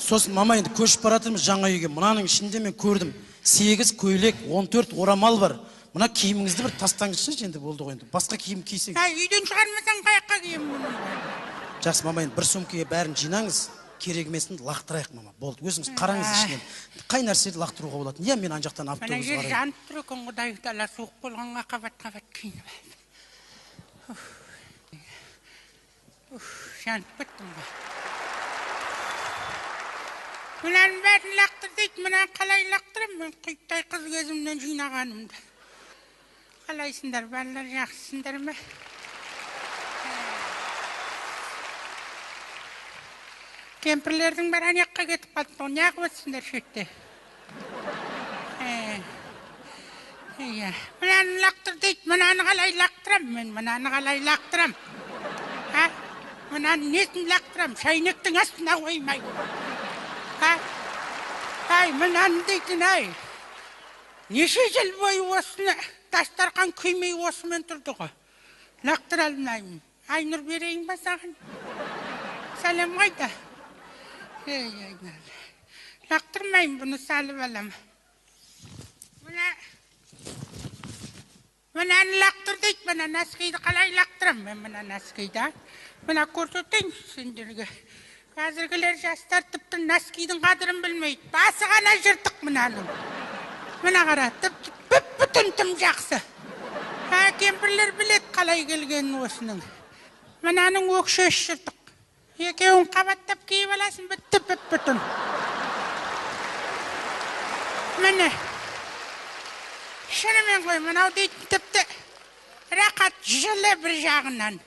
Сосын, мама, енді көшіп бара жатырмыз жаңа үйге. Мынаның ішінде мен көрдім, 8 көйлек, 14 орамал бар. Мына киіміңізді бір тастаңызшы енді, болды ғой енді. Басқа киім кисең. Әй, үйден шығармасаң, қаяққа киемін бұны? Жақсы, мама, енді бір сумкаға бәрін жинаңыз, керек емесін лақтырайық, мама. Болды, өзіңіз қараңыз ішінен. Қай нәрсені лақтыруға болады? Иә, мен ана жақтан Мына автобус жер қараймын. жанып тұр екен, құдай тағала, суық болғанға қабат қабат киініп алдым. Уф. Уф, жанып кеттім ғой. Мынаның бәрін лақтыр дейді, мынаны қалай лақтырамын мен, құйттай қыз кезімнен жинағанымды? Қалайсыңдар, балалар, жақсысыңдар ма? Кемпірлердің бәрі ана жаққа кетіп қалды ғой, неғып отырсыңдар шетте? Иә, мынаны лақтыр дейді, мынаны қалай лақтырамын мен, мынаны қалай лақтырамын? А? Мынаны несін лақтырамын? Шайнектің астына қоймай. А? Ай, мынаны дейтін, ай. Неше жыл бойы осыны дастарқан күймей осымен тұрды ғой. Лақтыра алмаймын. Айнұр, берейін ба саған? Сәлем қайда? Ей, айнұр. Лақтырмаймын бұны, салып аламын. Мынаны лақтыр дейді, мына носкиді қалай лақтырамын мен, мына носкиді, а? Мына көрсетейін сендерге. Қазіргілер, жастар тіпті носкидің қадірін білмейді. Басы ғана жыртық мынаның. Мына қара, тіпті бүп-бүтін, тым жақсы. Ә, кемпірлер біледі қалай келгенін осының. Мынаның өкшесі жыртық. Екеуін қабаттап киіп аласың, бітті, бүп-бүтін. Міне. Шынымен ғой, мынау дейтін тіпті рақат, жылы бір жағынан.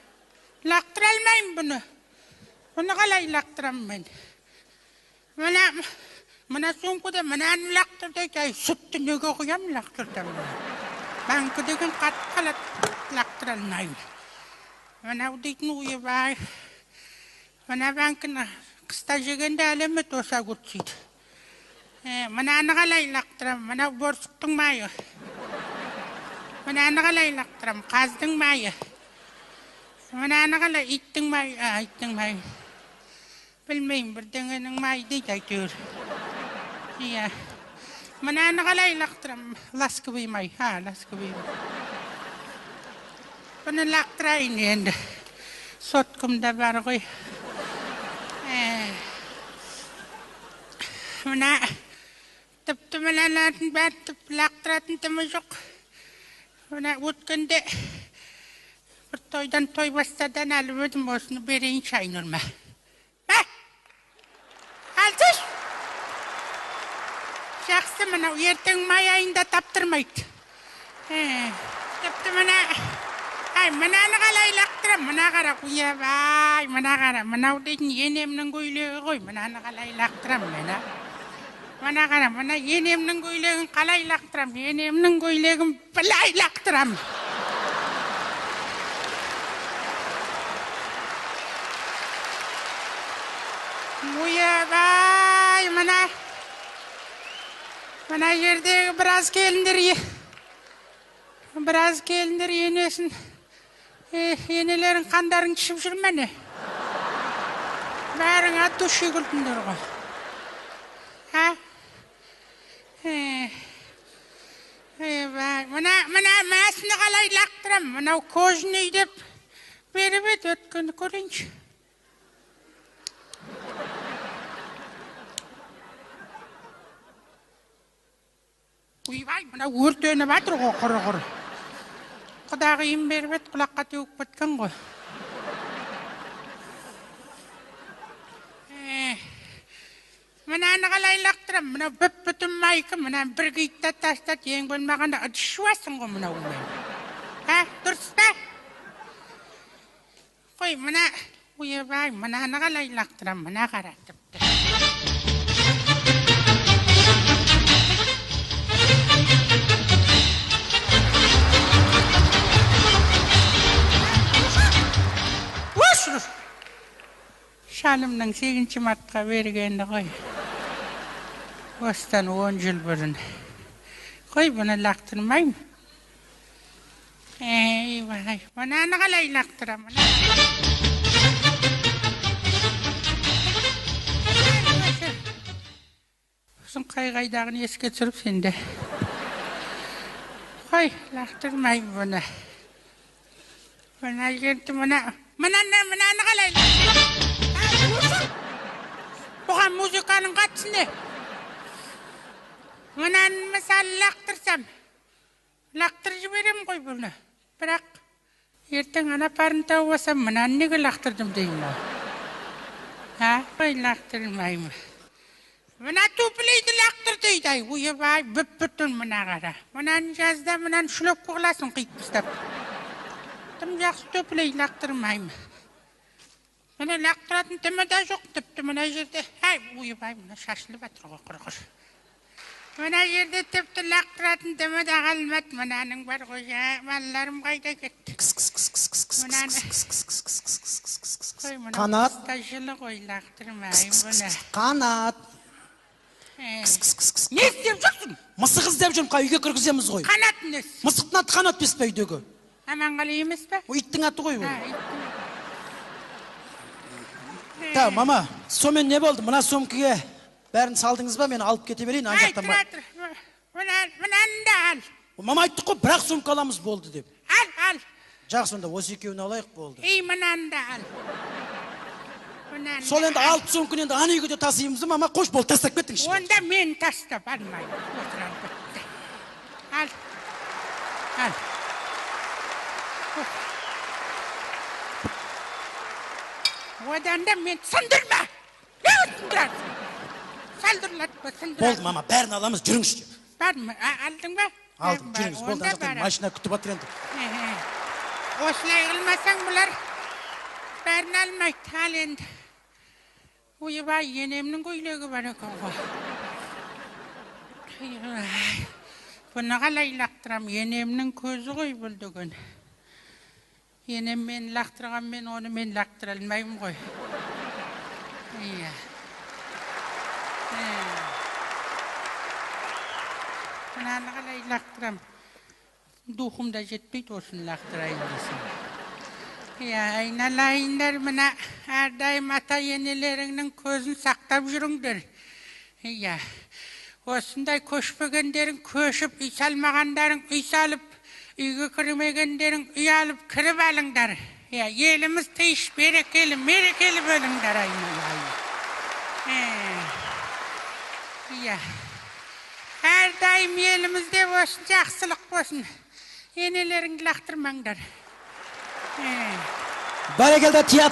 Лақтыра алмаймын бұны. Бұны қалай лақтырамын мен? Мына сумкада мынаны лақтыр дейді, ай, сүтті неге құямын, лақтыртамын. Банкі деген қатып қалады, лақтыра алмаймын. Мынау дейтін, ойбай. Мына банкіні қыста жегенде әлемет осы огурцияды. Мынаны қалай лақтырамын? Мынау борсықтың майы. Мынаны қалай лақтырамын? Қаздың майы. Мынаны қалай? Иттің майы, а, иттің майы. Білмеймін, бірдеңенің майы дейді әйтеуір. Иә. Мынаны қалай лақтырамын? Ласковый май, ha, ласковый май. Бұны лақтырайын енді. Соткамда бар ғой. Мына тіпті мыналардың бәрін тіпті лақтыратын тымы жоқ. Мына өткенде бір тойдан, той бастардан алып едім, осыны берейінші Айнұрма. Мә? Алсайшы. Жақсы, мынау ертең май айында таптырмайды. Тіпті мына, ай, мынаны қалай лақтырамын? Мына қара, ойбай, мына қара, мынау дейтін енемнің көйлегі ғой, мынаны қалай лақтырамын мен, а? Мына қара, мына енемнің көйлегін қалай лақтырамын? Енемнің көйлегін былай лақтырамын. Ойбай, мына жердегі біраз келіндер, біраз келіндер енесін, енелерің қандарың ішіп жүр міне. Бәрің от души күлдіңдер ғой. А? Мына, мына, мынасыны қалай лақтырамын? Мынау кожаный деп беріп еді өткенді, көрейінші. Ойбай, мына өртеніп жатыр ғой құры-құры. Құдағиым беріп еді, құлаққа теуіп кеткен ғой. Мынаны қалай лақтырамын? Мынау бүп-бүтін майка, мына бір киітті де тастады, ең болмағанда ыдыс жуасың ғой мынаумен. А, дұрыс па? Қой, мына, ойбай, мынаны қалай лақтырамын? Мына қара тіпті. Өшір! Шалымның 8 мартқа бергені ғой. Осыдан 10 жыл бұрын. Қой, бұны лақтырмаймын. Ей, вай, мынаны қалай лақтырамын? Мына. Қай қайдағыны еске түсіріп сен де. Қой, лақтырмаймын бұны. Мына жерді, мына мынаны мынаны қалай лақтырам? А, өшір. Бұған музыканың қатысы не? Мынаны, мысалы, лақтырсам, лақтырып жіберемін ғой бұны. Бірақ ертең ана парын тауып алсам, мынаны неге лақтырдым деймін ғой. А, қой, лақтырмаймын. Мына туфлиді лақтыр дейді. Ай, ойбай, бүп бүтін мына, қара. Мынаны жазда мынаны шлепка қыласың, қиып тастап. Тым жақсы туфли, лақтырмаймын. Міне, лақтыратын дымы да жоқ тіпті мына жерде. Әй, ойбай, мына шашылып жатыр ғой, құрғыр. Мына жерде тіпті лақтыратын дымы да қалмады мынаның, бар ғой. Жа, балаларым қайда кетті? Мынаны қой, мынау. Қанат. Қыста жылы ғой, лақтырмаймын бұны. Қанат. Ә, не істеп жүрсің? Мысық іздеп жүрмін, үйге кіргіземіз ғой. Қанат несі? Мысықтың аты Қанат емес пе үйдегі? Аманғали емес пе? Ол иттің аты ғой ол. А, иттің. Так, мама, сонымен не болды? Мына сөмкеге бәрін салдыңыз ба? Мен алып кете берейін ана Ай, жақтан. тұра тұр. Мынаны да ал. Мама, айттық қой, бір ақ сумка аламыз болды деп. Ал, ал. Жақсы, онда осы екеуін алайық, болды. Ей, мынаны да ал. Мынаны Сол да енді ал. алты сумканы енді ана үйге де тасимыз ба, мама? Қош, болды, тастап кетіңізші. Онда мен тастап алмаймын. Отырамын, бітті. Ал. Ал. Оф. Одан да мен сындырма. Не сындырасың? Салдырлатпа, сындыра. Болды, мама, бәрін аламыз, жүріңізші. Бар ма? Алдың ба? Алдым, Бар, жүріңіз, болды, онда ана жақтан барамын. машина күтіп жатыр енді. Эхе. Осылай қылмасаң, бұлар бәрін алмайды. Ал енді. Ойбай, енемнің көйлегі бар екен ғой. Ойбай. Бұны қалай лақтырам? Енемнің көзі ғой бұл деген. Енем мені лақтырғанмен, оны мен лақтыра алмаймын ғой. Иә. Ә. Мынаны қалай лақтырам? Духым да жетпейді осыны лақтырайын десем. Иә, айналайындар, мына әрдайым ата енелеріңнің көзін сақтап жүріңдер. Иә. Осындай көшпегендерің көшіп, үй салмағандарың үй салып, үйге кірмегендерің үй алып кіріп алыңдар. Иә, еліміз тыныш, берекелі, мерекелі болыңдар, айналайын. Ә, иә. Әрдайым елімізде болсын, жақсылық болсын. Енелеріңді лақтырмаңдар. Ә. Бәрекелді, театр.